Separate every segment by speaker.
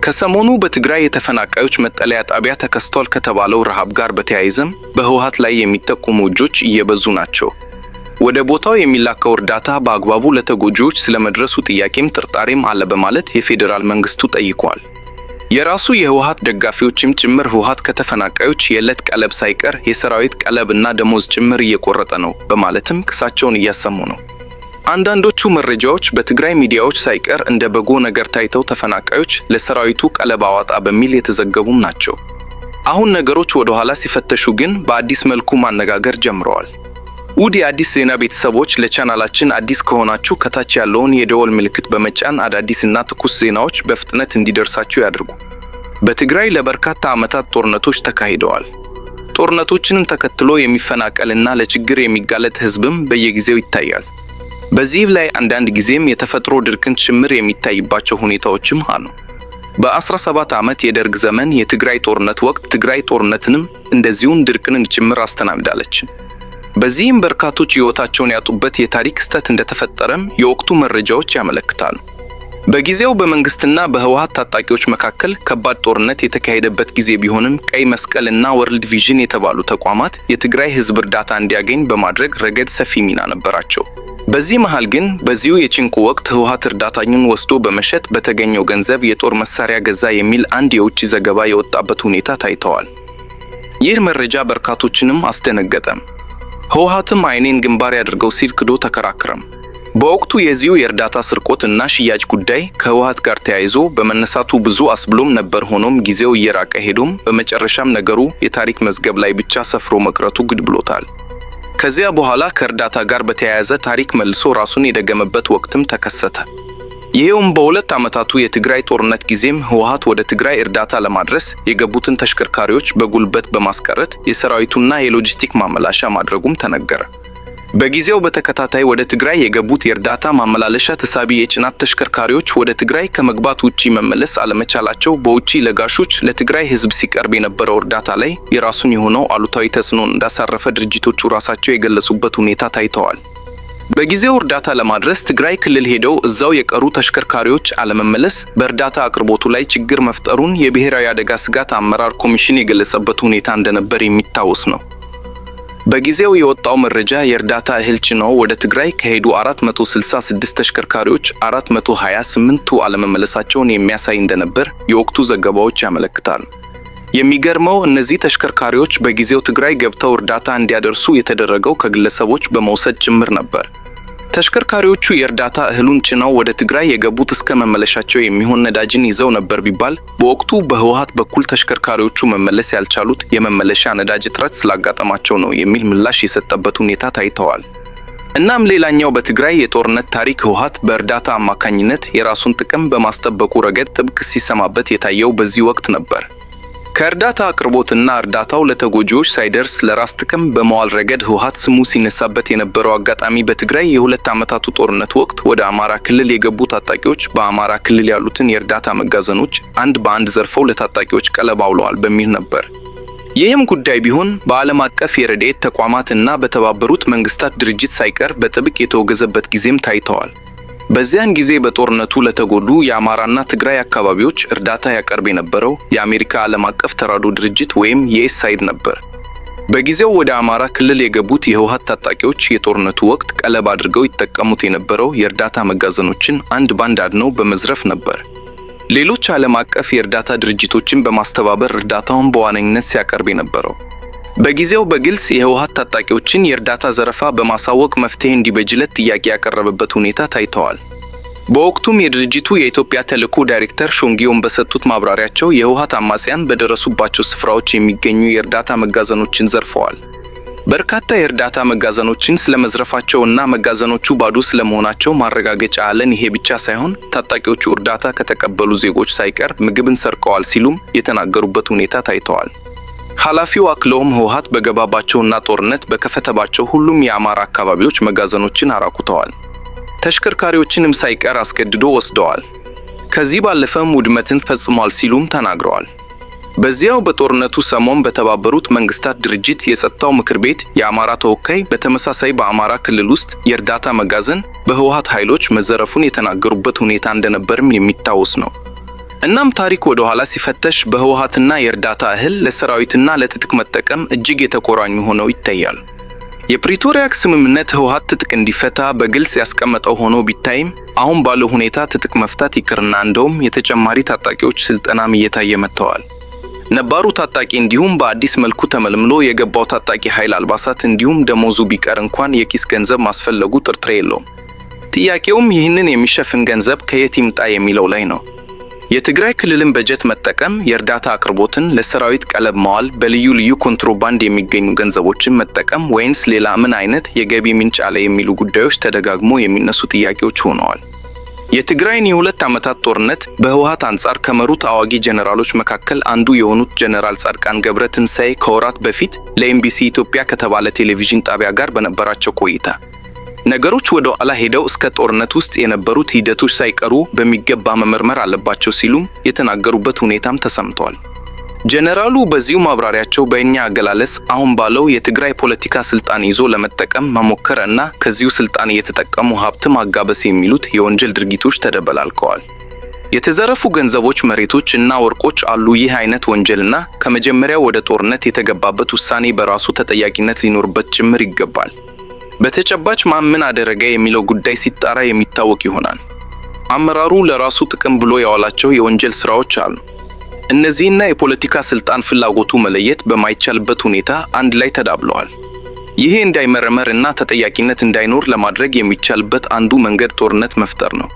Speaker 1: ከሰሞኑ በትግራይ የተፈናቃዮች መጠለያ ጣቢያ ተከስቷል ከተባለው ረሃብ ጋር በተያያዘም በህወሓት ላይ የሚጠቁሙ እጆች እየበዙ ናቸው። ወደ ቦታው የሚላከው እርዳታ በአግባቡ ለተጎጂዎች ስለመድረሱ ጥያቄም ጥርጣሬም አለ በማለት የፌዴራል መንግስቱ ጠይቋል። የራሱ የህወሓት ደጋፊዎችም ጭምር ህወሓት ከተፈናቃዮች የዕለት ቀለብ ሳይቀር የሰራዊት ቀለብ እና ደሞዝ ጭምር እየቆረጠ ነው በማለትም ክሳቸውን እያሰሙ ነው። አንዳንዶቹ መረጃዎች በትግራይ ሚዲያዎች ሳይቀር እንደ በጎ ነገር ታይተው ተፈናቃዮች ለሰራዊቱ ቀለብ አዋጣ በሚል የተዘገቡም ናቸው። አሁን ነገሮች ወደ ኋላ ሲፈተሹ ግን በአዲስ መልኩ ማነጋገር ጀምረዋል። ውድ የአዲስ ዜና ቤተሰቦች፣ ለቻናላችን አዲስ ከሆናችሁ ከታች ያለውን የደወል ምልክት በመጫን አዳዲስና ትኩስ ዜናዎች በፍጥነት እንዲደርሳችሁ ያድርጉ። በትግራይ ለበርካታ ዓመታት ጦርነቶች ተካሂደዋል። ጦርነቶችንም ተከትሎ የሚፈናቀልና ለችግር የሚጋለጥ ህዝብም በየጊዜው ይታያል። በዚህ ላይ አንዳንድ ጊዜም የተፈጥሮ ድርቅን ጭምር የሚታይባቸው ሁኔታዎችም አሉ። በ17 ዓመት የደርግ ዘመን የትግራይ ጦርነት ወቅት ትግራይ ጦርነትንም እንደዚሁም ድርቅንን ጭምር አስተናግዳለች። በዚህም በርካቶች ሕይወታቸውን ያጡበት የታሪክ ክስተት እንደተፈጠረም የወቅቱ መረጃዎች ያመለክታሉ። በጊዜው በመንግስትና በህወሓት ታጣቂዎች መካከል ከባድ ጦርነት የተካሄደበት ጊዜ ቢሆንም፣ ቀይ መስቀል እና ወርልድ ቪዥን የተባሉ ተቋማት የትግራይ ህዝብ እርዳታ እንዲያገኝ በማድረግ ረገድ ሰፊ ሚና ነበራቸው። በዚህ መሃል ግን በዚሁ የጭንቁ ወቅት ህወሓት እርዳታኙን ወስዶ በመሸጥ በተገኘው ገንዘብ የጦር መሳሪያ ገዛ የሚል አንድ የውጭ ዘገባ የወጣበት ሁኔታ ታይተዋል። ይህ መረጃ በርካቶችንም አስደነገጠም። ህወሓትም አይኔን ግንባር ያድርገው ሲል ክዶ ተከራከረም። በወቅቱ የዚሁ የእርዳታ ስርቆት እና ሽያጭ ጉዳይ ከህወሓት ጋር ተያይዞ በመነሳቱ ብዙ አስብሎም ነበር። ሆኖም ጊዜው እየራቀ ሄዶም በመጨረሻም ነገሩ የታሪክ መዝገብ ላይ ብቻ ሰፍሮ መቅረቱ ግድ ብሎታል። ከዚያ በኋላ ከእርዳታ ጋር በተያያዘ ታሪክ መልሶ ራሱን የደገመበት ወቅትም ተከሰተ። ይሄውም በ2 ዓመታቱ የትግራይ ጦርነት ጊዜም ህወሓት ወደ ትግራይ እርዳታ ለማድረስ የገቡትን ተሽከርካሪዎች በጉልበት በማስቀረት የሰራዊቱና የሎጂስቲክ ማመላሻ ማድረጉም ተነገረ። በጊዜው በተከታታይ ወደ ትግራይ የገቡት የእርዳታ ማመላለሻ ተሳቢ የጭነት ተሽከርካሪዎች ወደ ትግራይ ከመግባት ውጪ መመለስ አለመቻላቸው በውጪ ለጋሾች ለትግራይ ህዝብ ሲቀርብ የነበረው እርዳታ ላይ የራሱን የሆነው አሉታዊ ተጽዕኖ እንዳሳረፈ ድርጅቶቹ ራሳቸው የገለጹበት ሁኔታ ታይተዋል። በጊዜው እርዳታ ለማድረስ ትግራይ ክልል ሄደው እዛው የቀሩ ተሽከርካሪዎች አለመመለስ በእርዳታ አቅርቦቱ ላይ ችግር መፍጠሩን የብሔራዊ አደጋ ስጋት አመራር ኮሚሽን የገለጸበት ሁኔታ እንደነበር የሚታወስ ነው። በጊዜው የወጣው መረጃ የእርዳታ እህል ጭነው ወደ ትግራይ ከሄዱ 466 ተሽከርካሪዎች 428ቱ አለመመለሳቸውን የሚያሳይ እንደነበር የወቅቱ ዘገባዎች ያመለክታሉ። የሚገርመው እነዚህ ተሽከርካሪዎች በጊዜው ትግራይ ገብተው እርዳታ እንዲያደርሱ የተደረገው ከግለሰቦች በመውሰድ ጭምር ነበር። ተሽከርካሪዎቹ የእርዳታ እህሉን ጭነው ወደ ትግራይ የገቡት እስከ መመለሻቸው የሚሆን ነዳጅን ይዘው ነበር ቢባል፣ በወቅቱ በህወሓት በኩል ተሽከርካሪዎቹ መመለስ ያልቻሉት የመመለሻ ነዳጅ እጥረት ስላጋጠማቸው ነው የሚል ምላሽ የሰጠበት ሁኔታ ታይተዋል። እናም ሌላኛው በትግራይ የጦርነት ታሪክ ህወሓት በእርዳታ አማካኝነት የራሱን ጥቅም በማስጠበቁ ረገድ ጥብቅ ሲሰማበት የታየው በዚህ ወቅት ነበር። ከእርዳታ አቅርቦትና እርዳታው ለተጎጂዎች ሳይደርስ ለራስ ጥቅም በመዋል ረገድ ህወሓት ስሙ ሲነሳበት የነበረው አጋጣሚ በትግራይ የ2 ዓመታቱ ጦርነት ወቅት ወደ አማራ ክልል የገቡ ታጣቂዎች በአማራ ክልል ያሉትን የእርዳታ መጋዘኖች አንድ በአንድ ዘርፈው ለታጣቂዎች ቀለብ አውለዋል በሚል ነበር። ይህም ጉዳይ ቢሆን በዓለም አቀፍ የረድኤት ተቋማት እና በተባበሩት መንግስታት ድርጅት ሳይቀር በጥብቅ የተወገዘበት ጊዜም ታይተዋል። በዚያን ጊዜ በጦርነቱ ለተጎዱ የአማራና ትግራይ አካባቢዎች እርዳታ ያቀርብ የነበረው የአሜሪካ ዓለም አቀፍ ተራድኦ ድርጅት ወይም ዩኤስአይድ ነበር። በጊዜው ወደ አማራ ክልል የገቡት የህወሓት ታጣቂዎች የጦርነቱ ወቅት ቀለብ አድርገው ይጠቀሙት የነበረው የእርዳታ መጋዘኖችን አንድ ባንድ አድነው በመዝረፍ ነበር። ሌሎች ዓለም አቀፍ የእርዳታ ድርጅቶችን በማስተባበር እርዳታውን በዋነኝነት ሲያቀርብ የነበረው። በጊዜው በግልጽ የህወሓት ታጣቂዎችን የእርዳታ ዘረፋ በማሳወቅ መፍትሄ እንዲበጅለት ጥያቄ ያቀረበበት ሁኔታ ታይተዋል። በወቅቱም የድርጅቱ የኢትዮጵያ ተልዕኮ ዳይሬክተር ሾንጊዮን በሰጡት ማብራሪያቸው የህወሓት አማጽያን በደረሱባቸው ስፍራዎች የሚገኙ የእርዳታ መጋዘኖችን ዘርፈዋል። በርካታ የእርዳታ መጋዘኖችን ስለመዝረፋቸውና መጋዘኖቹ ባዶ ስለመሆናቸው ማረጋገጫ አለን። ይሄ ብቻ ሳይሆን ታጣቂዎቹ እርዳታ ከተቀበሉ ዜጎች ሳይቀር ምግብን ሰርቀዋል ሲሉም የተናገሩበት ሁኔታ ታይተዋል። ኃላፊው አክለውም ህወሓት በገባባቸውና ጦርነት በከፈተባቸው ሁሉም የአማራ አካባቢዎች መጋዘኖችን አራቁተዋል። ተሽከርካሪዎችንም ሳይቀር አስገድዶ ወስደዋል። ከዚህ ባለፈም ውድመትን ፈጽሟል ሲሉም ተናግረዋል። በዚያው በጦርነቱ ሰሞን በተባበሩት መንግስታት ድርጅት የጸጥታው ምክር ቤት የአማራ ተወካይ በተመሳሳይ በአማራ ክልል ውስጥ የእርዳታ መጋዘን በህወሓት ኃይሎች መዘረፉን የተናገሩበት ሁኔታ እንደነበርም የሚታወስ ነው። እናም ታሪክ ወደ ኋላ ሲፈተሽ በህወሓትና የእርዳታ እህል ለሰራዊትና ለትጥቅ መጠቀም እጅግ የተቆራኙ ሆነው ይታያል። የፕሪቶሪያ ስምምነት ህወሓት ትጥቅ እንዲፈታ በግልጽ ያስቀመጠው ሆኖ ቢታይም፣ አሁን ባለው ሁኔታ ትጥቅ መፍታት ይቅርና እንደውም የተጨማሪ ታጣቂዎች ስልጠናም እየታየ መጥተዋል። ነባሩ ታጣቂ እንዲሁም በአዲስ መልኩ ተመልምሎ የገባው ታጣቂ ኃይል አልባሳት እንዲሁም ደሞዙ ቢቀር እንኳን የኪስ ገንዘብ ማስፈለጉ ጥርጥር የለውም። ጥያቄውም ይህንን የሚሸፍን ገንዘብ ከየት ይምጣ የሚለው ላይ ነው። የትግራይ ክልልን በጀት መጠቀም፣ የእርዳታ አቅርቦትን ለሰራዊት ቀለብ ማዋል፣ በልዩ ልዩ ኮንትሮባንድ የሚገኙ ገንዘቦችን መጠቀም ወይንስ ሌላ ምን አይነት የገቢ ምንጭ አለ የሚሉ ጉዳዮች ተደጋግሞ የሚነሱ ጥያቄዎች ሆነዋል። የትግራይን የ2 ዓመታት ጦርነት በህወሓት አንጻር ከመሩት አዋጊ ጀነራሎች መካከል አንዱ የሆኑት ጀነራል ጻድቃን ገብረ ትንሳኤ ከወራት በፊት ለኤምቢሲ ኢትዮጵያ ከተባለ ቴሌቪዥን ጣቢያ ጋር በነበራቸው ቆይታ ነገሮች ወደ ኋላ ሄደው እስከ ጦርነት ውስጥ የነበሩት ሂደቶች ሳይቀሩ በሚገባ መመርመር አለባቸው ሲሉም የተናገሩበት ሁኔታም ተሰምቷል። ጀነራሉ በዚሁ ማብራሪያቸው በእኛ አገላለጽ አሁን ባለው የትግራይ ፖለቲካ ስልጣን ይዞ ለመጠቀም መሞከር እና ከዚሁ ስልጣን እየተጠቀሙ ሀብት ማጋበስ የሚሉት የወንጀል ድርጊቶች ተደበላልቀዋል። የተዘረፉ ገንዘቦች፣ መሬቶች እና ወርቆች አሉ። ይህ አይነት ወንጀልና ከመጀመሪያው ወደ ጦርነት የተገባበት ውሳኔ በራሱ ተጠያቂነት ሊኖርበት ጭምር ይገባል። በተጨባጭ ማን ምን አደረገ የሚለው ጉዳይ ሲጣራ የሚታወቅ ይሆናል። አመራሩ ለራሱ ጥቅም ብሎ ያዋላቸው የወንጀል ስራዎች አሉ። እነዚህና የፖለቲካ ስልጣን ፍላጎቱ መለየት በማይቻልበት ሁኔታ አንድ ላይ ተዳብለዋል። ይሄ እንዳይመረመር እና ተጠያቂነት እንዳይኖር ለማድረግ የሚቻልበት አንዱ መንገድ ጦርነት መፍጠር ነው።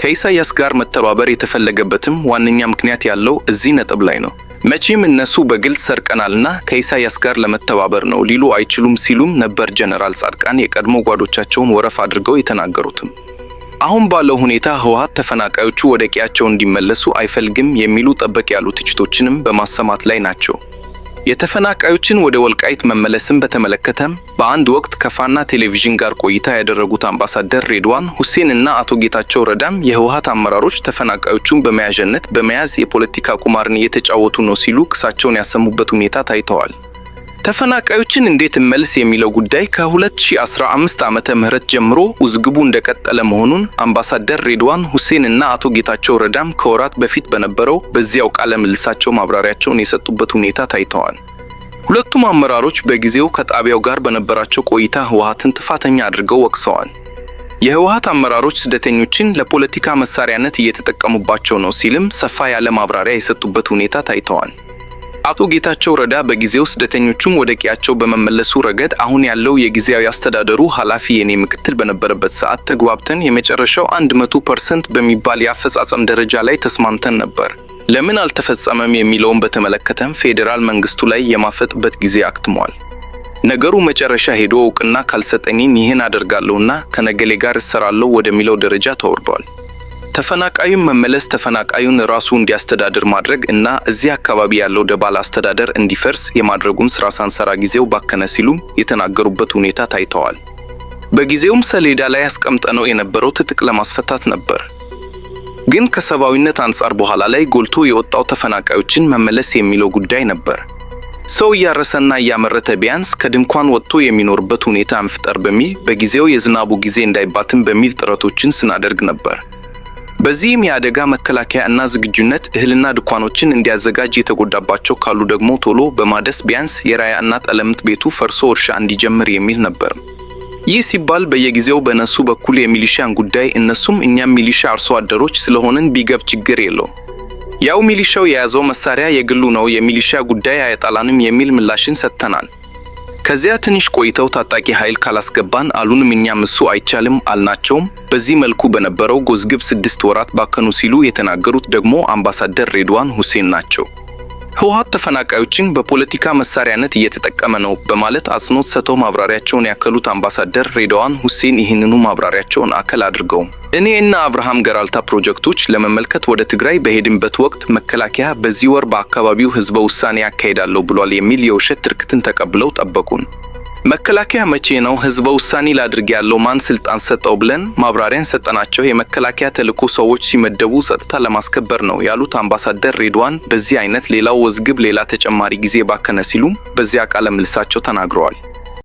Speaker 1: ከኢሳያስ ጋር መተባበር የተፈለገበትም ዋነኛ ምክንያት ያለው እዚህ ነጥብ ላይ ነው። መቼም እነሱ በግልጽ ሰርቀናልና ከኢሳያስ ጋር ለመተባበር ነው ሊሉ አይችሉም ሲሉም ነበር ጀነራል ጻድቃን የቀድሞ ጓዶቻቸውን ወረፍ አድርገው የተናገሩትም። አሁን ባለው ሁኔታ ህወሓት ተፈናቃዮቹ ወደ ቀያቸው እንዲመለሱ አይፈልግም የሚሉ ጠበቅ ያሉ ትችቶችንም በማሰማት ላይ ናቸው። የተፈናቃዮችን ወደ ወልቃይት መመለስን በተመለከተም በአንድ ወቅት ከፋና ቴሌቪዥን ጋር ቆይታ ያደረጉት አምባሳደር ሬድዋን ሁሴን እና አቶ ጌታቸው ረዳም የህወሓት አመራሮች ተፈናቃዮቹን በመያዣነት በመያዝ የፖለቲካ ቁማርን እየተጫወቱ ነው ሲሉ ክሳቸውን ያሰሙበት ሁኔታ ታይተዋል። ተፈናቃዮችን እንዴት እንመልስ የሚለው ጉዳይ ከ2015 ዓመተ ምህረት ጀምሮ ውዝግቡ እንደቀጠለ መሆኑን አምባሳደር ሬድዋን ሁሴን እና አቶ ጌታቸው ረዳም ከወራት በፊት በነበረው በዚያው ቃለ ምልልሳቸው ማብራሪያቸውን የሰጡበት ሁኔታ ታይተዋል። ሁለቱም አመራሮች በጊዜው ከጣቢያው ጋር በነበራቸው ቆይታ ህወሓትን ጥፋተኛ አድርገው ወቅሰዋል። የህወሓት አመራሮች ስደተኞችን ለፖለቲካ መሳሪያነት እየተጠቀሙባቸው ነው ሲልም ሰፋ ያለ ማብራሪያ የሰጡበት ሁኔታ ታይተዋል። አቶ ጌታቸው ረዳ በጊዜው ስደተኞቹም ወደ ቀያቸው በመመለሱ ረገድ አሁን ያለው የጊዜያዊ አስተዳደሩ ኃላፊ የኔ ምክትል በነበረበት ሰዓት ተግባብተን የመጨረሻው 100% በሚባል የአፈጻጸም ደረጃ ላይ ተስማምተን ነበር። ለምን አልተፈጸመም የሚለውን በተመለከተም ፌዴራል መንግስቱ ላይ የማፈጥበት ጊዜ አክትሟል። ነገሩ መጨረሻ ሄዶ እውቅና ካልሰጠኝን ይህን አደርጋለሁና ከነገሌ ጋር እሰራለሁ ወደሚለው ደረጃ ተወርዷል። ተፈናቃዩን መመለስ፣ ተፈናቃዩን ራሱ እንዲያስተዳድር ማድረግ እና እዚህ አካባቢ ያለው ደባል አስተዳደር እንዲፈርስ የማድረጉን ስራ ሳንሰራ ጊዜው ባከነ ሲሉም የተናገሩበት ሁኔታ ታይተዋል። በጊዜውም ሰሌዳ ላይ አስቀምጠነው የነበረው ትጥቅ ለማስፈታት ነበር። ግን ከሰብአዊነት አንጻር በኋላ ላይ ጎልቶ የወጣው ተፈናቃዮችን መመለስ የሚለው ጉዳይ ነበር። ሰው እያረሰና እያመረተ ቢያንስ ከድንኳን ወጥቶ የሚኖርበት ሁኔታ እንፍጠር በሚል በጊዜው የዝናቡ ጊዜ እንዳይባትን በሚል ጥረቶችን ስናደርግ ነበር። በዚህም የአደጋ መከላከያ እና ዝግጁነት እህልና ድንኳኖችን እንዲያዘጋጅ፣ የተጎዳባቸው ካሉ ደግሞ ቶሎ በማደስ ቢያንስ የራያ እና ጠለምት ቤቱ ፈርሶ እርሻ እንዲጀምር የሚል ነበር። ይህ ሲባል በየጊዜው በነሱ በኩል የሚሊሻን ጉዳይ እነሱም እኛም ሚሊሻ አርሶ አደሮች ስለሆንን ቢገብ ችግር የለው፣ ያው ሚሊሻው የያዘው መሳሪያ የግሉ ነው፣ የሚሊሻ ጉዳይ አያጣላንም የሚል ምላሽን ሰጥተናል። ከዚያ ትንሽ ቆይተው ታጣቂ ኃይል ካላስገባን አሉንም፣ እኛም እሱ አይቻልም አልናቸውም። በዚህ መልኩ በነበረው ውዝግብ 6 ወራት ባከኑ ሲሉ የተናገሩት ደግሞ አምባሳደር ሬድዋን ሁሴን ናቸው። ህወሓት ተፈናቃዮችን በፖለቲካ መሳሪያነት እየተጠቀመ ነው በማለት አጽንኦት ሰጥተው ማብራሪያቸውን ያከሉት አምባሳደር ሬድዋን ሁሴን ይህንኑ ማብራሪያቸውን አከል አድርገው እኔ እና አብርሃም ገራልታ ፕሮጀክቶች ለመመልከት ወደ ትግራይ በሄድንበት ወቅት መከላከያ በዚህ ወር በአካባቢው ህዝበ ውሳኔ ያካሂዳለሁ ብሏል የሚል የውሸት ትርክትን ተቀብለው ጠበቁን። መከላከያ መቼ ነው ህዝበ ውሳኔ ላድርግ ያለው? ማን ስልጣን ሰጠው? ብለን ማብራሪያን ሰጠናቸው። የመከላከያ ተልዕኮ ሰዎች ሲመደቡ ጸጥታ ለማስከበር ነው ያሉት አምባሳደር ሬድዋን በዚህ አይነት ሌላው ውዝግብ ሌላ ተጨማሪ ጊዜ ባከነ ሲሉም በዚያ ቃለ ምልልሳቸው ተናግረዋል።